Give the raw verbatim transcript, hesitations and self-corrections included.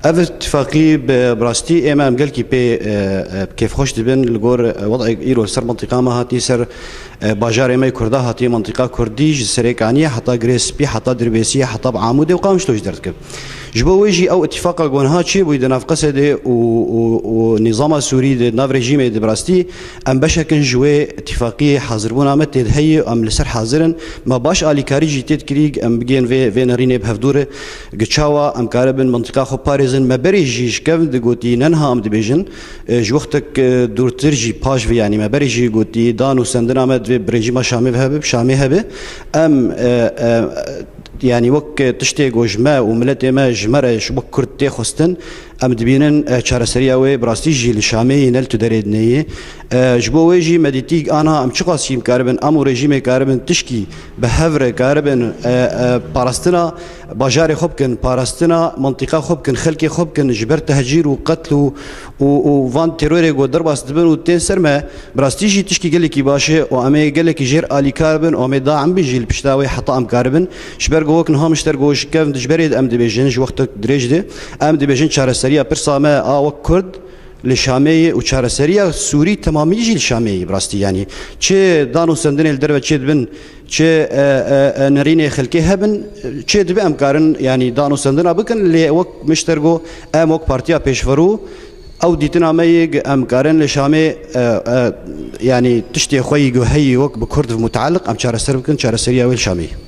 Ev îtîfaqî bi rastî ême em gelkî pê, e, e, kêfxweş dibin li gor, e, wed'ê îro li ser mintîqa me hatî, ser, e, bajarê me yê Kurda hatî, mintîqa Kurdî ji Serêkaniyê heta Girê Spî, heta Dirbêsiyê, heta bi Amûdê û Qamişlo jî derdikeve. Ji bo wê jî ew îtîfaqa ku niha çêbûyî di nav Qesedê û, û, û nîzama Sûrî di nav rejîmê de bi rastî em beşek in ji wê îtîfaqiyê, hazirbûna me tê de heye, em li ser hazir in. Me baş alîkarî jî tê dikirî, em bigên vê, vê nerînê bi hevdû re. Gi çawa em karibin mintîqa xwe parêzin? Me berê jî ji kevin digotî, ne niha em dibêjin, e, ji wextek, e, dûrtir jî paş ve, yanî me berê jî gotî, dan û sendina me divê bi rejîma Şamê ve hebe, bi Şamê hebe. Em, e, e, yanî wek tiştê ku ji me û miletê me, ji me re, ji wek Kurd tê xwestin, em dibînin, e, çareseriya wê bi rastî jî li Şamê yê, ne li tu derê dinê yê. E, ji bo wê jî me dîtî ana em çiqas jî em karibin, em û rejîmê karibin tişkî bi hev re karibin, e, e, parastina bajarê xwe bikin, parastina mintîqa xwe bikin, xelkê xwe bikin ji ber tehcîr û qetl û, û, û van terorê ku derbas dibin û tên ser me, bi rastî jî tişkî gelekî baş e û em ê gelekî jêr alîkar bin û em ê daim bin jî li pişta wê heta em karibin. Ji ber ku wek niha min ji te re got, ji kevin, ji berê de em dibêjin, ji wextek dirêj de em dibêjin çareseriya pirsa me a wek Kurd li Şamê ye û çareseriya Sûrî temamî jî li Şamê ye, bi rastî, yanî çi dan û sendinê li derve çêdibin, çi, e, e, e, nerînê xelkê hebin, çêdibe em karin, yanî dan û sendina bikin, lê wek min ji te re got, em wek Partiya Pêşverû, ew dîtina me ye, em karin li Şamê, e, e, yanî tiştê xwe yî ku heyî wek bi Kurd ve mutealiq em çareser bikin, çareseriya wê li Şamê ye.